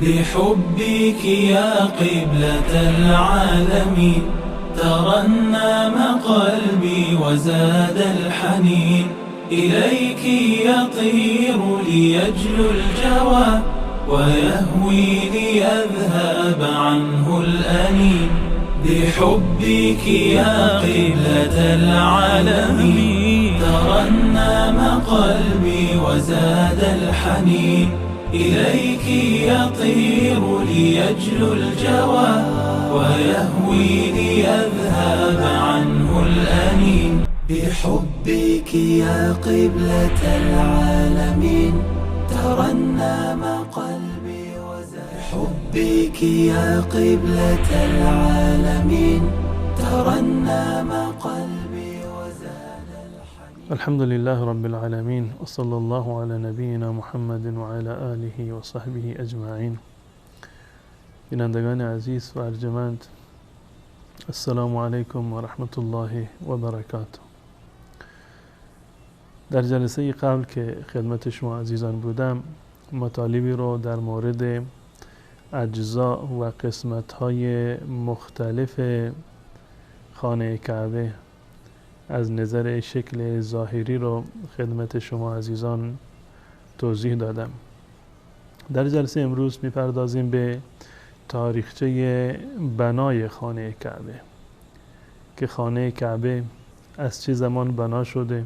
بحبك يا قبلة العالمين ترنم قلبي وزاد الحنين إليك يطير ليجلو الجوى ويهوي ليذهب عنه الأنين. بحبك يا قبلة العالمين ترنم قلبي وزاد الحنين إليك يطير ليجلو الجوى ويهوي ليذهب عنه الأنين. بحبك يا قبلة العالمين ترنم قلبي وزاد. بحبك يا قبلة العالمين ترنم قلبي وزاد الحنين. الحمد لله رب العالمين، وصلى الله على نبینا محمد وعلى آله وصحبه اجمعین. بینندگان عزیز و ارجمند، السلام علیکم و رحمت الله و برکاته. در جلسه قبل که خدمت شما عزیزان بودم، مطالبی رو در مورد اجزا و قسمت‌های مختلف خانه کعبه از نظر شکل ظاهری رو خدمت شما عزیزان توضیح دادم. در جلسه امروز میپردازیم به تاریخچه بنای خانه کعبه، که خانه کعبه از چه زمان بنا شده،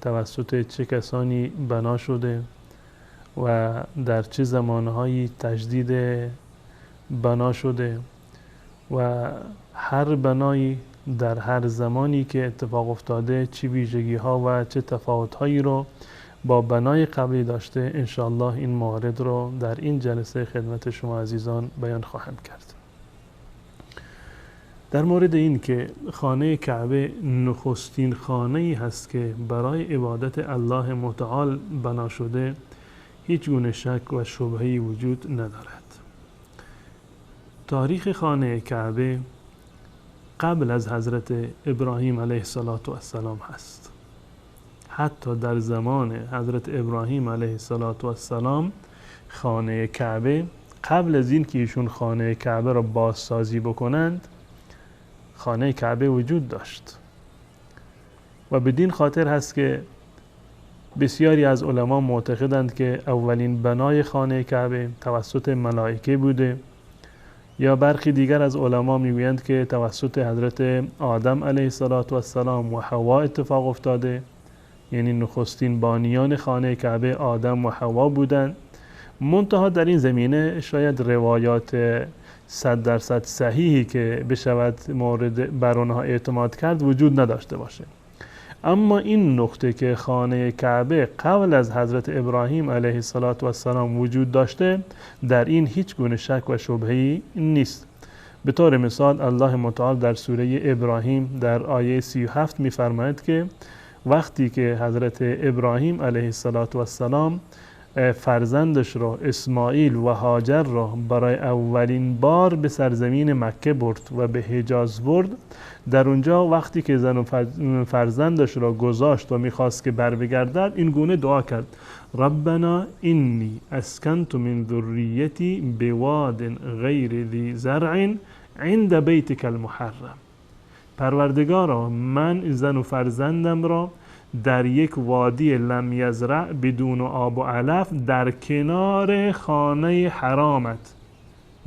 توسط چه کسانی بنا شده و در چه زمانهایی تجدید بنا شده و هر بنایی در هر زمانی که اتفاق افتاده چه ویژگی ها و چه تفاوت هایی رو با بنای قبلی داشته. انشاءالله این موارد رو در این جلسه خدمت شما عزیزان بیان خواهم کرد. در مورد این که خانه کعبه نخستین خانه‌ای هست که برای عبادت الله متعال بنا شده، هیچ گونه شک و شبهه‌ای وجود ندارد. تاریخ خانه کعبه قبل از حضرت ابراهیم علیه السلام هست. حتی در زمان حضرت ابراهیم علیه السلام خانه کعبه قبل از این که ایشون خانه کعبه را بازسازی بکنند، خانه کعبه وجود داشت و بدین خاطر هست که بسیاری از علما معتقدند که اولین بنای خانه کعبه توسط ملائکه بوده، یا برخی دیگر از علما میگویند که توسط حضرت آدم علیه السلام و حوا اتفاق افتاده، یعنی نخستین بانیان خانه کعبه آدم و حوا بودند. منتها در این زمینه شاید روایات 100% صحیحی که بشود مورد بر آنها اعتماد کرد وجود نداشته باشه. اما این نقطه که خانه کعبه قبل از حضرت ابراهیم علیه السلام وجود داشته، در این هیچ گونه شک و شبهه‌ای نیست. به طور مثال الله متعال در سوره ابراهیم در آیه 37 می‌فرماید که وقتی که حضرت ابراهیم علیه السلام فرزندش را اسماعیل و هاجر را برای اولین بار به سرزمین مکه برد و به حجاز برد، در اونجا وقتی که زن و فرزندش را گذاشت و میخواست که بر بگردد، این گونه دعا کرد: ربنا انی اسکنت من ذریتی بواد غیر ذی زرع عند بیتک المحرم. پروردگارا، من زن و فرزندم را در یک وادی لم یزرع بدون آب و علف در کنار خانه حرامت،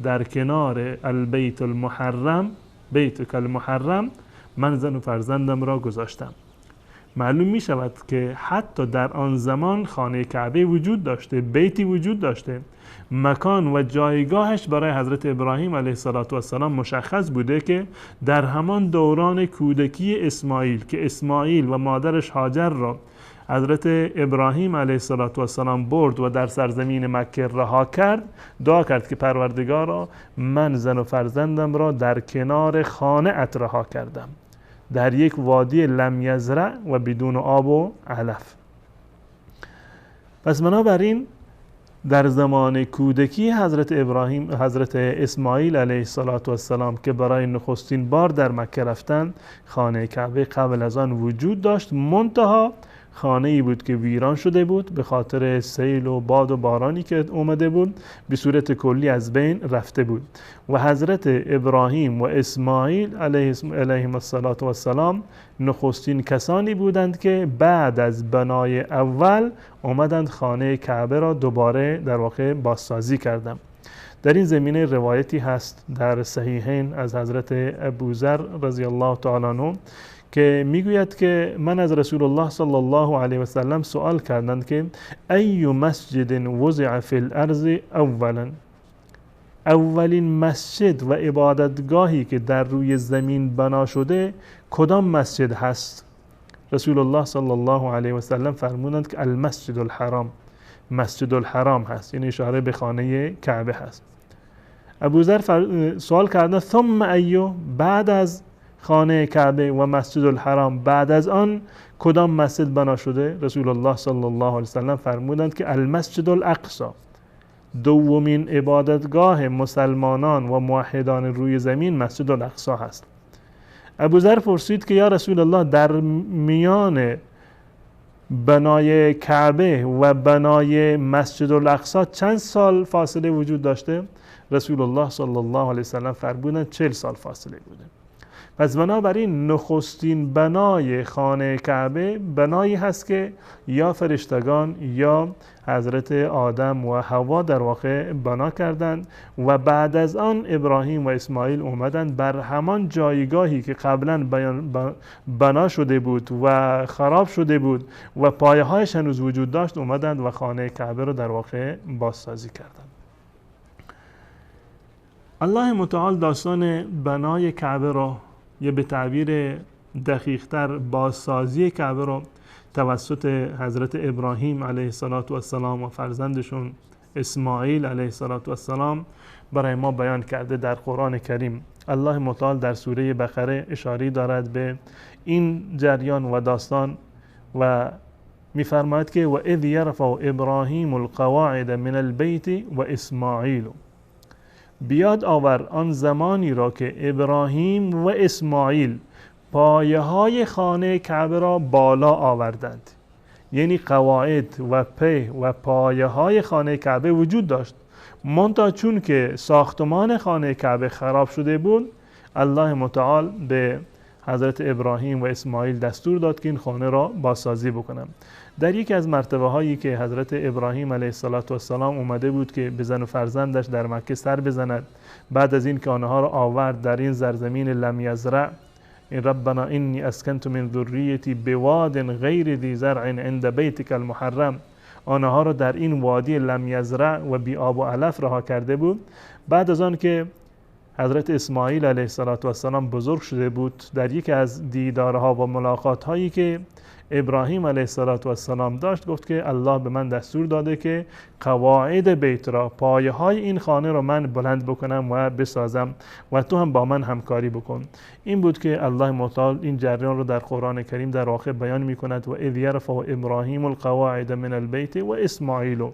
در کنار البیت المحرم، بیتک المحرم، من زن و فرزندم را گذاشتم. معلوم می شود که حتی در آن زمان خانه کعبه وجود داشته، بیتی وجود داشته، مکان و جایگاهش برای حضرت ابراهیم علیه السلام مشخص بوده که در همان دوران کودکی اسماعیل که اسماعیل و مادرش هاجر را حضرت ابراهیم علیه السلام برد و در سرزمین مکه رها کرد، دعا کرد که پروردگارا من زن و فرزندم را در کنار خانه ات رها کردم، در یک وادی لم یزرع و بدون آب و علف. پس بنابراین در زمان کودکی حضرت ابراهیم، حضرت اسماعیل علیه السلام که برای نخستین بار در مکه رفتن، خانه کعبه قبل از آن وجود داشت، منتها خانه ای بود که ویران شده بود به خاطر سیل و باد و بارانی که اومده بود، به صورت کلی از بین رفته بود و حضرت ابراهیم و اسماعیل علیهم الصلاة والسلام نخستین کسانی بودند که بعد از بنای اول اومدند خانه کعبه را دوباره در واقع بازسازی کردند. در این زمینه روایتی هست در صحیحین از حضرت ابوذر رضی الله تعالی عنه که میگوید که من از رسول الله صلی الله علیه و سلم سوال کردند که ای مسجد وضع فی الارض اولا، اولین مسجد و عبادتگاهی که در روی زمین بنا شده کدام مسجد هست؟ رسول الله صلی الله علیه و سلم فرمودند که المسجد الحرام، مسجد الحرام هست، یعنی اشاره به خانه کعبه هست. ابوذر سوال کردند ثم ایو، بعد از خانه کعبه و مسجد الحرام بعد از آن کدام مسجد بنا شده؟ رسول الله صلی الله علیه وسلم فرمودند که المسجد الاقصی، دومین عبادتگاه مسلمانان و موحدان روی زمین مسجد الاقصی هست. ابوذر پرسید که یا رسول الله در میان بنای کعبه و بنای مسجد الاقصی چند سال فاصله وجود داشته؟ رسول الله صلی الله علیه وسلم فرمودند 40 سال فاصله بوده. پس بنابراین نخستین بنای خانه کعبه بنایی هست که یا فرشتگان یا حضرت آدم و حوا در واقع بنا کردند و بعد از آن ابراهیم و اسماعیل اومدند بر همان جایگاهی که قبلا بنا شده بود و خراب شده بود و پایه هایش هنوز وجود داشت، اومدند و خانه کعبه رو در واقع بازسازی کردند. الله متعال داستان بنای کعبه را یا به تعبیر دقیقتر بازسازی کعبه را توسط حضرت ابراهیم علیه السلام و فرزندشون اسماعیل علیه السلام برای ما بیان کرده در قرآن کریم. الله متعال در سوره بقره اشاره دارد به این جریان و داستان و می‌فرماید که و اذ یرفع ابراهیم القواعد من البیت و اسماعیل، بیاد آور آن زمانی را که ابراهیم و اسماعیل پایه های خانه کعبه را بالا آوردند. یعنی قواعد و پی و پایه های خانه کعبه وجود داشت، منتها چون که ساختمان خانه کعبه خراب شده بود، الله متعال به حضرت ابراهیم و اسماعیل دستور داد که این خانه را بازسازی بکنم. در یکی از مرتبه هایی که حضرت ابراهیم علیه السلام اومده بود که به زن و فرزندش در مکه سر بزند، بعد از این که آنها را آورد در این زرزمین لم یزرع، این ربنا انی اسکنت من ذریتی بواد غیر ذی زرع عند بیتک المحرم، آنها را در این وادی لم یزرع و بی آب و علف رها کرده بود. بعد از آن که حضرت اسماعیل علیه السلام بزرگ شده بود، در یکی از دیدارها و ملاقات هایی که ابراهیم علیه السلام داشت، گفت که الله به من دستور داده که قواعد بیت را، پایه های این خانه را من بلند بکنم و بسازم و تو هم با من همکاری بکن. این بود که الله متعال این جریان را در قرآن کریم در واقع بیان می کند و اذ یرفع ابراهیم القواعد من البیت و اسماعیل،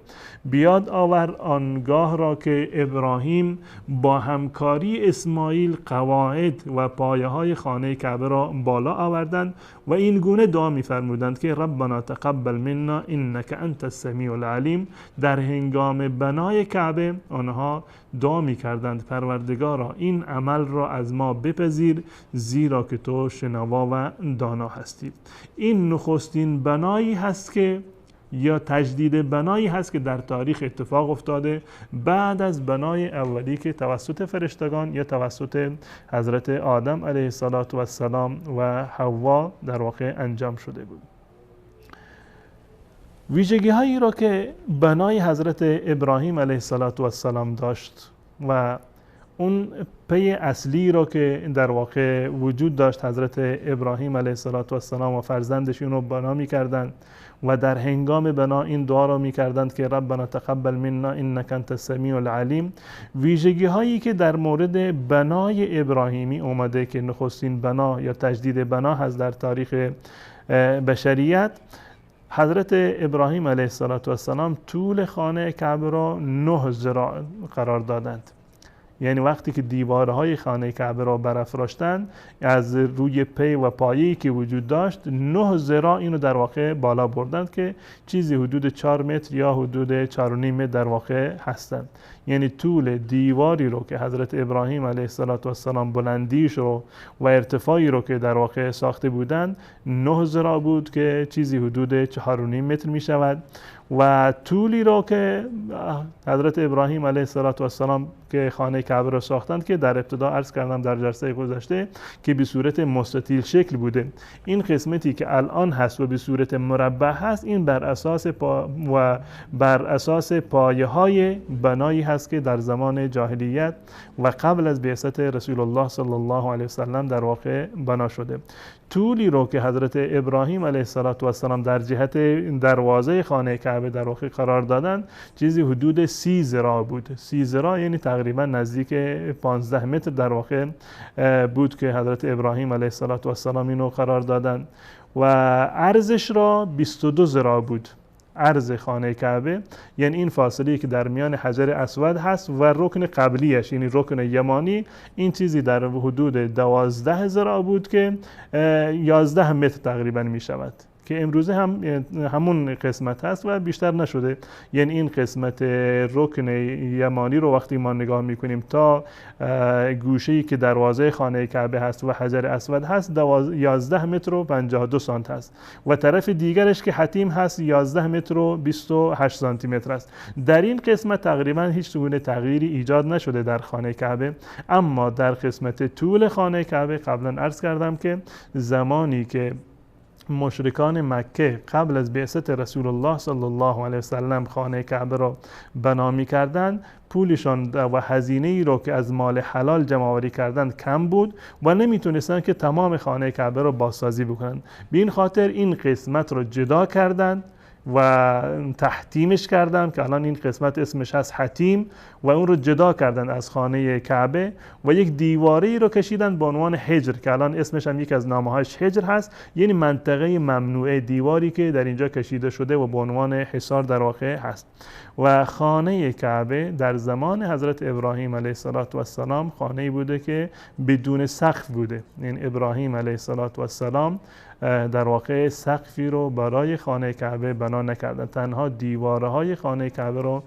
بیاد آور آنگاه را که ابراهیم با همکاری اسماعیل قواعد و پایه های خانه کعبه را بالا آوردند و این گونه دعا می فرمودند که ربنا تقبل منا انک انت السمیع العلیم. در هنگام بنای کعبه آنها دعا می کردند پروردگارا این عمل را از ما بپذیر زیرا که تو شنوا و دانا هستی. این نخستین بنایی هست که یا تجدید بنایی هست که در تاریخ اتفاق افتاده بعد از بنای اولی که توسط فرشتگان یا توسط حضرت آدم علیه السلام و حوا در واقع انجام شده بود. ویژگی هایی را که بنای حضرت ابراهیم علیه السلام داشت و اون پی اصلی را که در واقع وجود داشت، حضرت ابراهیم علیه السلام و فرزندش اینو بنا می‌کردند و در هنگام بنا این دعا را می‌کردند که ربنا تقبل منا انک انت السمیع العلیم. ویژگی هایی که در مورد بنای ابراهیمی اومده که نخستین بنا یا تجدید بنا هست در تاریخ بشریت، حضرت ابراهیم علیه السلام طول خانه کعبه را 9 ذراع قرار دادند. یعنی وقتی که دیوارهای خانه کعبه را برافراشتند، از روی پی و پایه‌ای که وجود داشت 9 ذراع اینو در واقع بالا بردند که چیزی حدود 4 متر یا حدود 4.5 متر در واقع هستند. یعنی طول دیواری رو که حضرت ابراهیم علیه السلام بلندیش رو و ارتفاعی رو که در واقع ساخته بودند 9 ذراع بود که چیزی حدود 4.5 متر می شود و طولی رو که حضرت ابراهیم علیه السلام که خانه کعبه را ساختند که در ابتدا عرض کردم در جلسه گذشته که به صورت مستطیل شکل بوده، این قسمتی که الان هست و به صورت مربع هست، این بر اساس پایه های بنایی هست که در زمان جاهلیت و قبل از بعثت رسول الله صلی الله علیه وسلم در واقع بنا شده. طولی رو که حضرت ابراهیم علیه السلام در جهت دروازه خانه کعبه در واقع قرار دادن چیزی حدود 30 ذراع بود. 30 ذراع یعنی تقریبا نزدیک 15 متر در واقع بود که حضرت ابراهیم علیه السلام اینو قرار دادن و عرضش را 22 ذراع بود. عرض خانه کعبه یعنی این فاصله که در میان حجر اسود هست و رکن قبلیش یعنی رکن یمانی، این چیزی در حدود 12 ذراع بود که 11 متر تقریبا می شود که امروزه هم همون قسمت هست و بیشتر نشده. یعنی این قسمت رکن یمانی رو وقتی ما نگاه میکنیم تا گوشه‌ای که دروازه خانه کعبه هست و حجر اسود هست 11 متر و 52 سانت هست و طرف دیگرش که حتیم هست 11 متر و 28 سانتی متر است. در این قسمت تقریبا هیچ گونه تغییری ایجاد نشده در خانه کعبه. اما در قسمت طول خانه کعبه قبلا عرض کردم که زمانی که مشرکان مکه قبل از بعثت رسول الله صلی الله علیه وسلم خانه کعبه را بنا می‌کردند، پولشان و هزینه ای را که از مال حلال جمع آوری کردند کم بود و نمیتونستند که تمام خانه کعبه را بازسازی بکنند. به این خاطر این قسمت را جدا کردند و تحتیمش کردن که الان این قسمت اسمش هست حتیم و اون رو جدا کردن از خانه کعبه و یک دیواری رو کشیدن به عنوان حجر که الان اسمش هم یک از نامه‌هاش حجر هست، یعنی منطقه ممنوعه، دیواری که در اینجا کشیده شده و به عنوان حصار در واقع هست. و خانه کعبه در زمان حضرت ابراهیم علیه السلام خانه‌ای بوده که بدون سقف بوده، یعنی ابراهیم علیه السلام در واقع سقفی رو برای خانه کعبه بنا نکردن، تنها دیوارهای خانه کعبه رو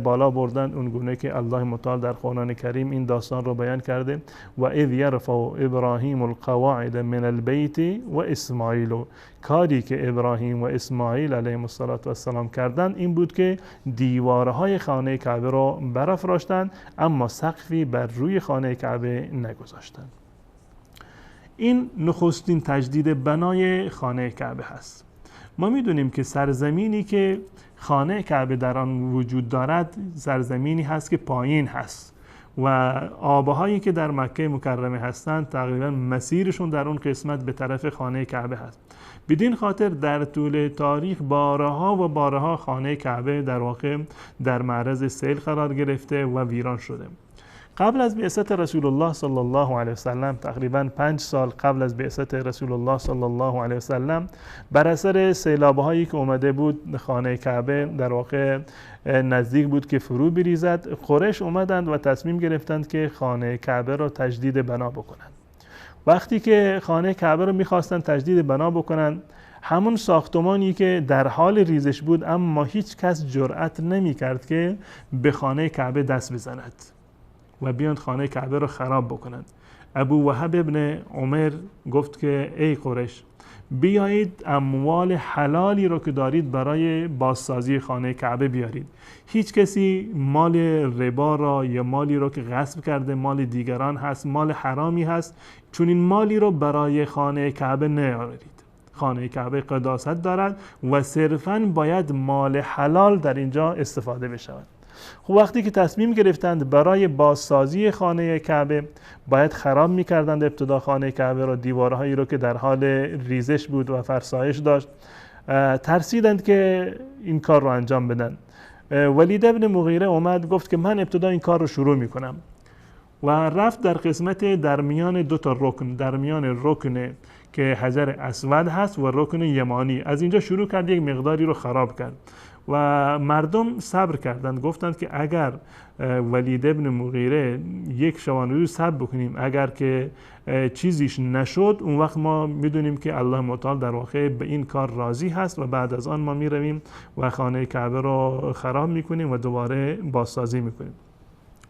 بالا بردن اونگونه که الله متعال در قرآن کریم این داستان رو بیان کرده: و اذ یرفع ابراهیم القواعد من البیت و اسماعیل. کاری که ابراهیم و اسماعیل علیهم السلام کردن این بود که دیوارهای خانه کعبه رو برافراشتن اما سقفی بر روی خانه کعبه نگذاشتن. این نخستین تجدید بنای خانه کعبه هست. ما میدونیم که سرزمینی که خانه کعبه در آن وجود دارد سرزمینی هست که پایین هست و آبهایی که در مکه مکرمه هستند تقریبا مسیرشون در اون قسمت به طرف خانه کعبه هست. بدین خاطر در طول تاریخ بارها و بارها خانه کعبه در واقع در معرض سیل قرار گرفته و ویران شده. قبل از بعثت رسول الله صلی الله علیه وسلم، تقریبا 5 سال قبل از بعثت رسول الله صلی الله علیه وسلم، بر اثر سیلاب‌هایی که اومده بود خانه کعبه در واقع نزدیک بود که فرو بریزد، قریش اومدند و تصمیم گرفتند که خانه کعبه را تجدید بنا بکنند. وقتی که خانه کعبه را می‌خواستند تجدید بنا بکنند، همون ساختمانی که در حال ریزش بود اما هیچ کس جرأت نمی‌کرد که به خانه کعبه دست بزند و بیان خانه کعبه رو خراب بکنند. ابو وهب ابن عمر گفت که ای قریش، بیایید اموال حلالی رو که دارید برای بازسازی خانه کعبه بیارید. هیچ کسی مال ربا را یا مالی رو که غصب کرده، مال دیگران هست، مال حرامی هست، چون این مالی رو برای خانه کعبه نیارید. خانه کعبه قداست دارد و صرفاً باید مال حلال در اینجا استفاده بشود. خب وقتی که تصمیم گرفتند برای بازسازی خانه کعبه باید خراب می‌کردند ابتدا خانه کعبه را، دیوارهایی رو که در حال ریزش بود و فرسایش داشت، ترسیدند که این کار رو انجام بدن. ولید ابن مغیره اومد گفت که من ابتدا این کار رو شروع می‌کنم و رفت در قسمت در میان دو تا رکن، در میان رکن که حجر اسود هست و رکن یمانی، از اینجا شروع کرد یک مقداری رو خراب کرد و مردم صبر کردند، گفتند که اگر ولید ابن مغیره یک شبانه روز صبر بکنیم، اگر که چیزیش نشد اون وقت ما میدونیم که الله متعال در واقع به این کار راضی هست و بعد از آن ما میرویم و خانه کعبه رو خراب میکنیم و دوباره بازسازی میکنیم.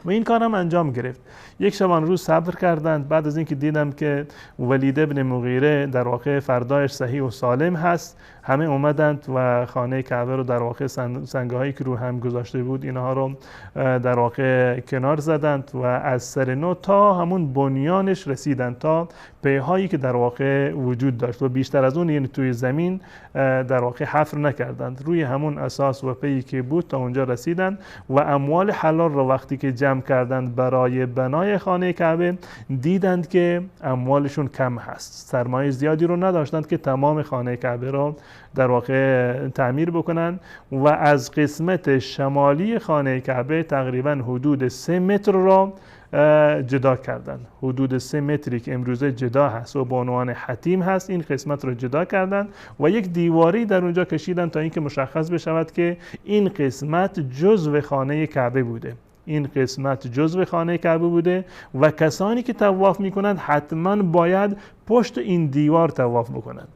و این کار هم انجام گرفت. یک شبانه روز صبر کردند. بعد از اینکه دیدم که ولید ابن مغیره در واقع فردایش صحیح و سالم هست، همه اومدند و خانه کعبه رو در واقع سنگ‌هایی که رو هم گذاشته بود اینها رو در واقع کنار زدند و از سر نو تا همون بنیانش رسیدند، تا پیهایی که در واقع وجود داشت و بیشتر از اون، یعنی توی زمین در واقع حفر نکردند، روی همون اساس و پیی که بود تا اونجا رسیدند و اموال حلال رو وقتی که جمع کردند برای بنای خانه کعبه، دیدند که اموالشون کم هست، سرمایه زیادی رو نداشتند که تمام خانه کعبه رو در واقع تعمیر بکنن و از قسمت شمالی خانه کعبه تقریبا حدود 3 متر را جدا کردند. حدود 3 متری که امروزه جدا هست و به عنوان حتیم هست، این قسمت رو جدا کردند و یک دیواری در اونجا کشیدن تا اینکه مشخص بشود که این قسمت جزو خانه کعبه بوده، این قسمت جزو خانه کعبه بوده و کسانی که طواف میکنند حتما باید پشت این دیوار طواف بکنند.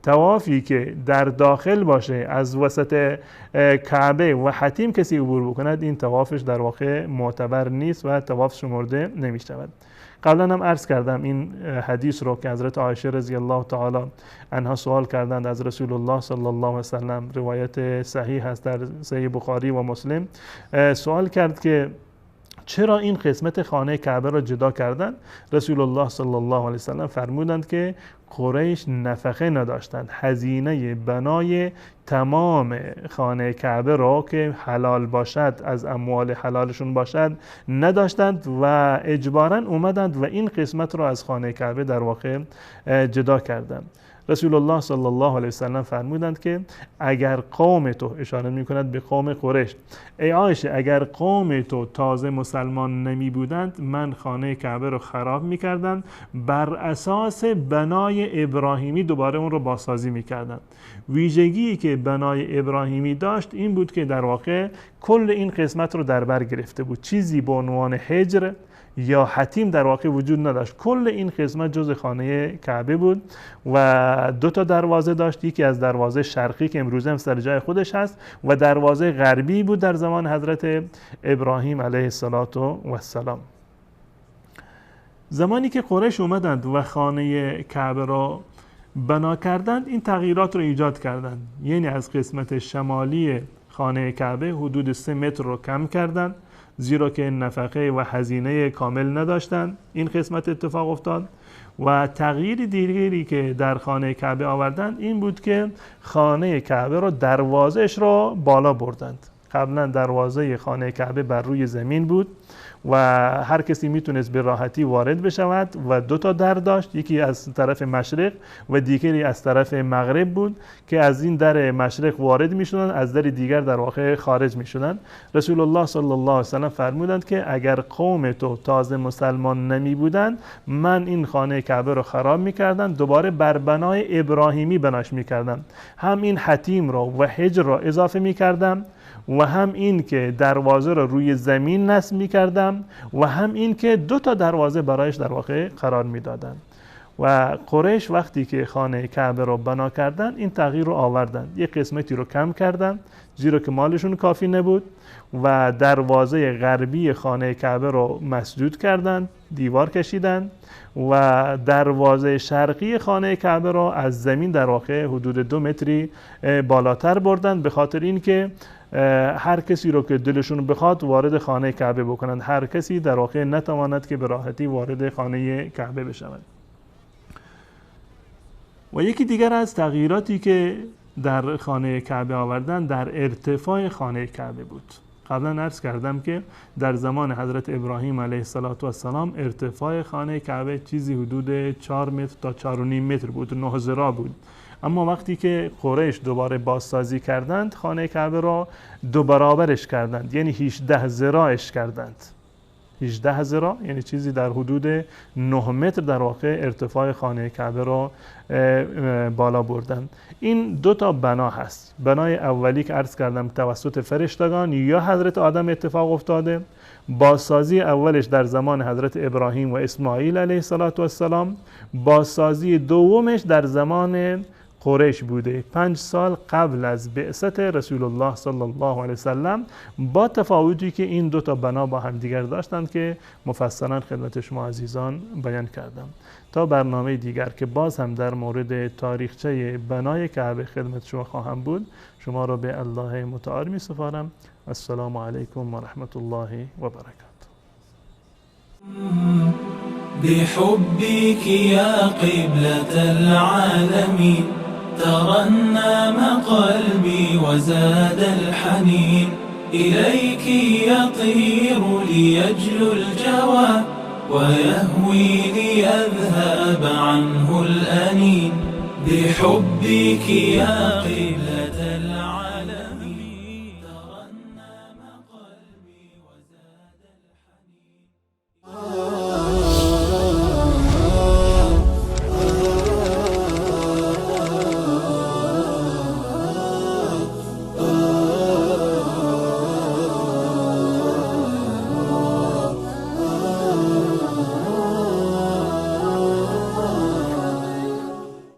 طوافی که در داخل باشه، از وسط کعبه و حتیم کسی عبور بکند، این طوافش در واقع معتبر نیست و طواف شمرده نمی شود. قبلا هم عرض کردم این حدیث رو که حضرت عایشه رضی الله تعالی عنها سوال کردند از رسول الله صلی الله علیه و سلم، روایت صحیح هست در صحیح بخاری و مسلم. سوال کرد که چرا این قسمت خانه کعبه را جدا کردند؟ رسول الله صلی الله علیه و سلم فرمودند که قریش نفقه نداشتند، هزینه بنای تمام خانه کعبه را که حلال باشد، از اموال حلالشون باشد، نداشتند و اجباراً اومدند و این قسمت را از خانه کعبه در واقع جدا کردند. رسول الله صلی الله علیه وسلم فرمودند که اگر قوم تو، اشاره میکند به قوم قریش، ای عایشه اگر قوم تو تازه مسلمان نمی بودند، من خانه کعبه رو خراب میکردم، بر اساس بنای ابراهیمی دوباره اون رو بازسازی میکردم. ویژگی که بنای ابراهیمی داشت این بود که در واقع کل این قسمت رو در بر گرفته بود، چیزی به عنوان حجر یا حتیم در واقع وجود نداشت. کل این قسمت جز خانه کعبه بود و 2 تا دروازه داشت، یکی از دروازه شرقی که امروزه هم سر جای خودش هست و دروازه غربی بود در زمان حضرت ابراهیم علیه السلام. زمانی که قریش اومدند و خانه کعبه را بنا کردند، این تغییرات را ایجاد کردند، یعنی از قسمت شمالی خانه کعبه حدود 3 متر رو کم کردند، زیرا که نفقه و هزینه کامل نداشتند. این قسمت اتفاق افتاد و تغییر دیگری که در خانه کعبه آوردند این بود که خانه کعبه را دروازه‌اش را بالا بردند. قبلا دروازه خانه کعبه بر روی زمین بود و هر کسی میتونست به راحتی وارد بشود و 2 تا در داشت، یکی از طرف مشرق و دیگری از طرف مغرب بود که از این در مشرق وارد میشدن، از در دیگر در واقع خارج میشدن. رسول الله صلی الله علیه و سلم فرمودند که اگر قوم تو تازه مسلمان نمی بودند، من این خانه کعبه رو خراب میکردم، دوباره بر بنای ابراهیمی بناش میکردم، هم این حتیم رو و حجر رو اضافه میکردم و هم این که دروازه رو روی زمین نصب می‌کردم و هم این که 2 تا دروازه برایش در واقع قرار می‌دادند. و قریش وقتی که خانه کعبه رو بنا کردند، این تغییر رو آوردند، یک قسمتی رو کم کردند زیرا که مالشون کافی نبود و دروازه غربی خانه کعبه رو مسدود کردند، دیوار کشیدند و دروازه شرقی خانه کعبه رو از زمین در واقع حدود 2 متری بالاتر بردند، به خاطر اینکه هر کسی رو که دلشون بخواد وارد خانه کعبه بکنند، هر کسی در واقع نتواند که به راحتی وارد خانه کعبه بشود. و یکی دیگر از تغییراتی که در خانه کعبه آوردن در ارتفاع خانه کعبه بود. قبلا عرض کردم که در زمان حضرت ابراهیم علیه السلام ارتفاع خانه کعبه چیزی حدود 4 متر تا 4.5 متر بود، 9 ذراع بود. اما وقتی که قریش دوباره بازسازی کردند، خانه کعبه را 2 برابرش کردند، یعنی 18 ذراعش کردند. 18 ذراع، یعنی چیزی در حدود 9 متر در واقع ارتفاع خانه کعبه را بالا بردن. این دو تا بنا هست. بنای اولی که عرض کردم توسط فرشتگان یا حضرت آدم اتفاق افتاده، بازسازی اولش در زمان حضرت ابراهیم و اسماعیل علیه السلام، بازسازی دومش در زمان قریش بوده، 5 سال قبل از بعثت رسول الله صلی الله علیه وسلم، با تفاوتی که این دو تا بنا با هم دیگر داشتند که مفصلا خدمت شما عزیزان بیان کردم. تا برنامه دیگر که باز هم در مورد تاریخچه بنای کعبه خدمت شما خواهم بود، شما را به الله متعال می سپارم. السلام علیکم و رحمت الله و برکاته. بحبك يا قبلة العالمين ترنم قلبي وزاد الحنين إليك يطير ليجلو الجوى ويهوي ليذهب عنه الأنين بحبك يا قبلة